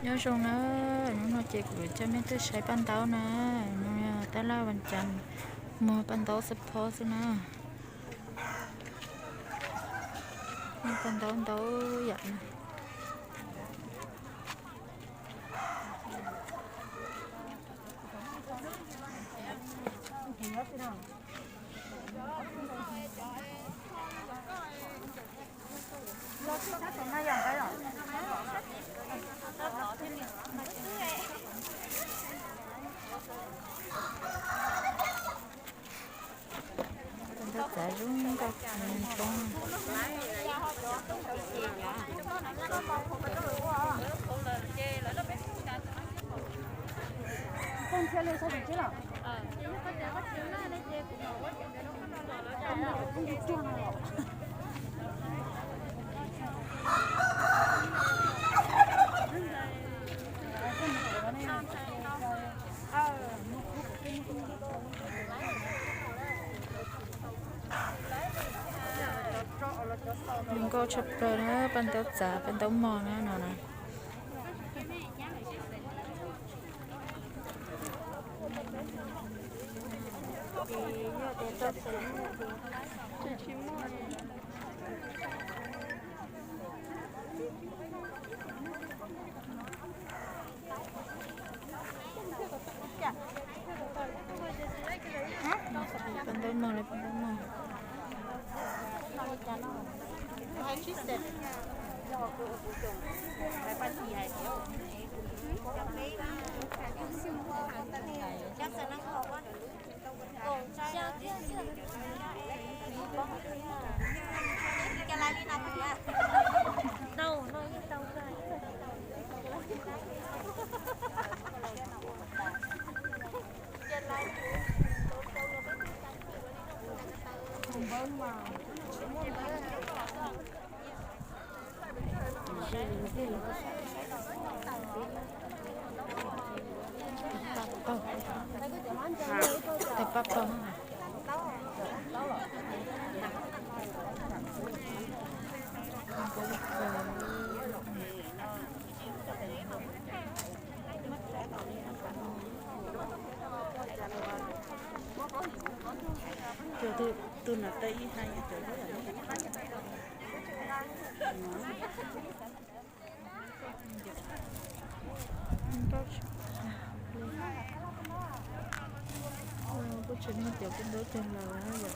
Nyob zoo na, hnub no ces kuv yuav coj mej tuaj saib paj ntaub na. No yog tab laj vas cas muag paj ntaub xab phob xwb na. Muag paj ntaub ntau yam na. Ntau txav zoo nkauj roob. Zoo nkauj tshaj plaws na, paj ntaub txav, paj ntaub mog na no na. Paj ntaub mog, paj ntaub mog. Tau paj pog. Tus no tau ib hais. Kuj tsis muaj cov paj ntaub cag lawm yom.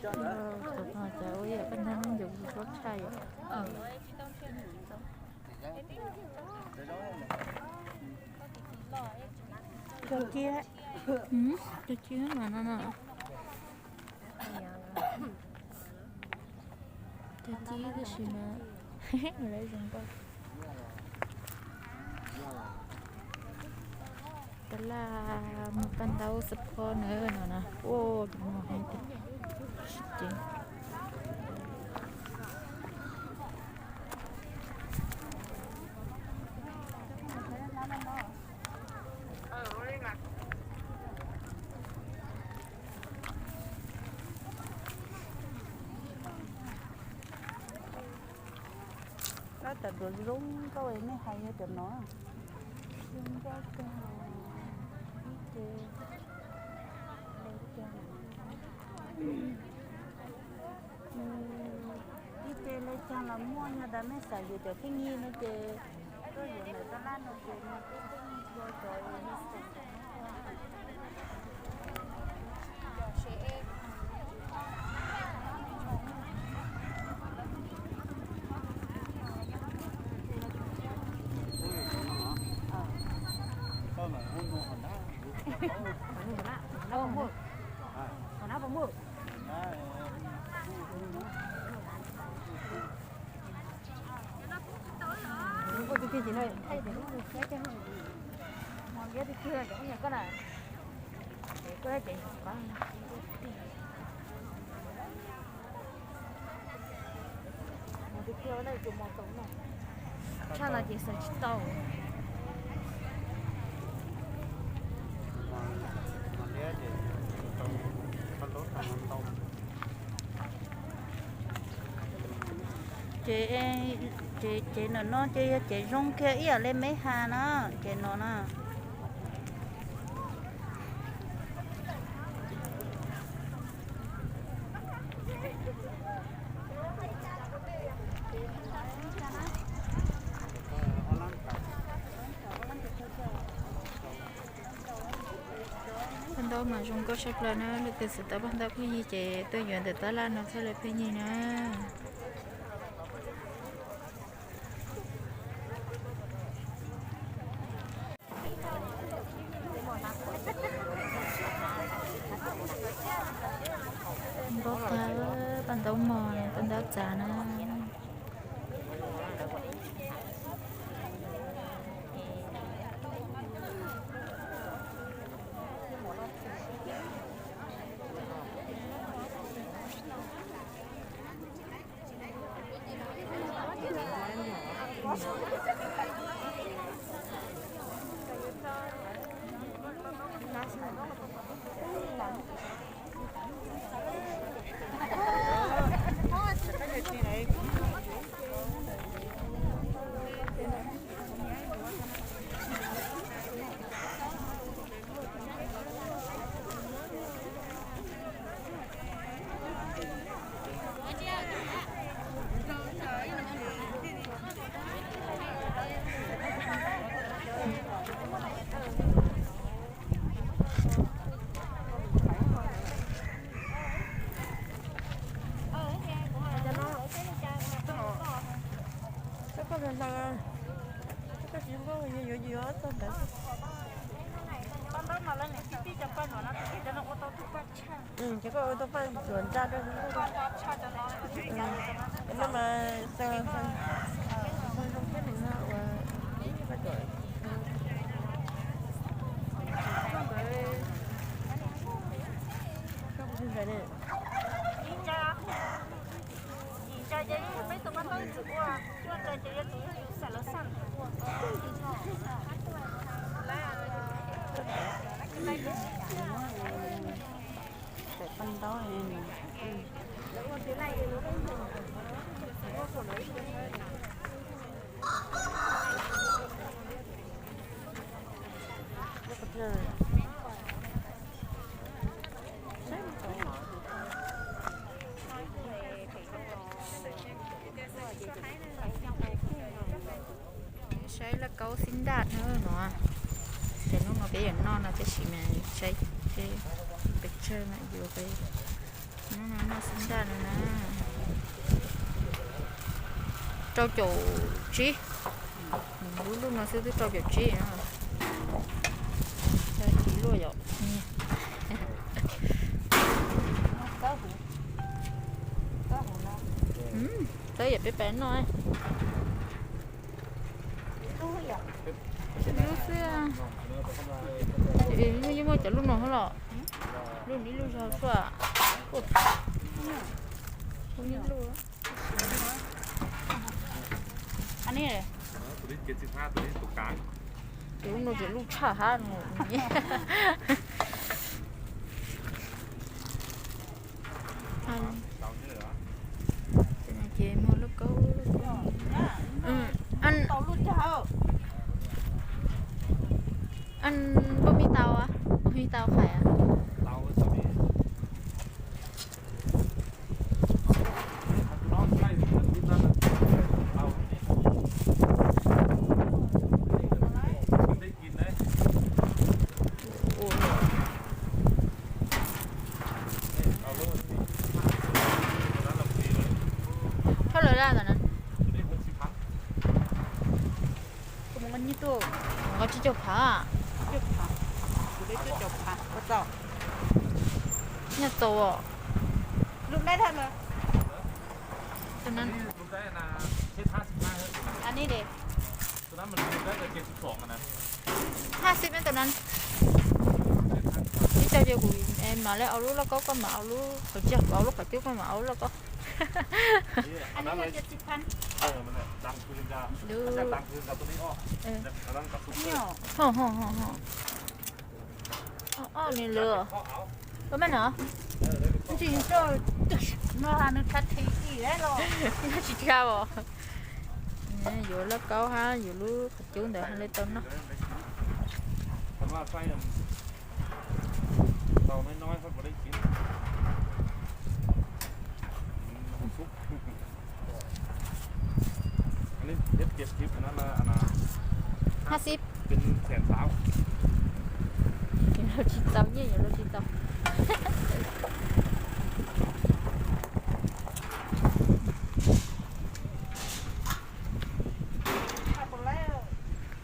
Tus no cas ua yam paj ntaub no yuav zoo tshaj yom. Cog ci, cog ci mas no no. Cog ci tab sis mas lawv zoo nkauj. Tab laj muag paj ntaub xab phob na no na. Ua tus no heev tiag. Tsis ceev. Lawv tas duas zoo nkauj nej hais yog cov no. Zoo nkauj kawg. Ib ce le caag, ib ce le caag los muaj, yog tas mej xav yuav cov pheej yig no ces tuaj yuav ntawm tab laj no ces muaj pheej yig. Tshaj no ces xaws tsis tau. Ces, ces, ces no no ces yog ces zoo kiag ib yam li me has na, ces no na. Paj ntaub mas zoo nkauj tshaj plaws na, leej twg xav tau paj ntaub pheej yig ces tuaj yuav ntawm tab laj no txhob li pheej yig na. Ntaub tag, paj ntaub mog, paj ntaub txav na. Koj tsis zoo nkauj, yuav yuav txog ntawd. Ces koj ua tau paj tsuas nra rau zoo nkauj. No mas xaws zoo thiab nws ua paj tsuas. Saib lauj kaub xib ntaj no. Ces hnub no peb yuav noj no tab sis mas saib pes tsawg mas yuav peb noj xib ntaj no na. Rau caum tsib. Lub lub no xwb twb rau caum tsib no. Tsis luaj yom. Tawb yam peb pab noj. Lub xwb. Lub yeej muaj cov lub no los. Lub ib lub zog xwb. Ces lub no ces lub tshaj hab no. Ces muag lub kaub. Npauj me tau, npauj me tau qhais. Txhob lawm laj ntawm na. Kuv mus nqa tsib caug phav. Nyob txaus os. Tus no, a ni de. Hab xib me tus no. Ib co ces kuv mam li au lub lauj kaub, koj mam au lub qhov cub, kuv au lub qhov cub, koj mam au lub lauj kaub. Ob li lawm. Koj maj no? Tsis tshua os. Yuav lauj kaub hab yuav lub qhov cub ntawd hab li tau noj. Hab xib. Yuav luag tsis txaus, nyiaj yuav luag tsis txaus.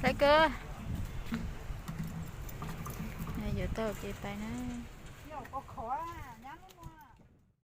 Lawv kawg. Yuav tau ces pais na.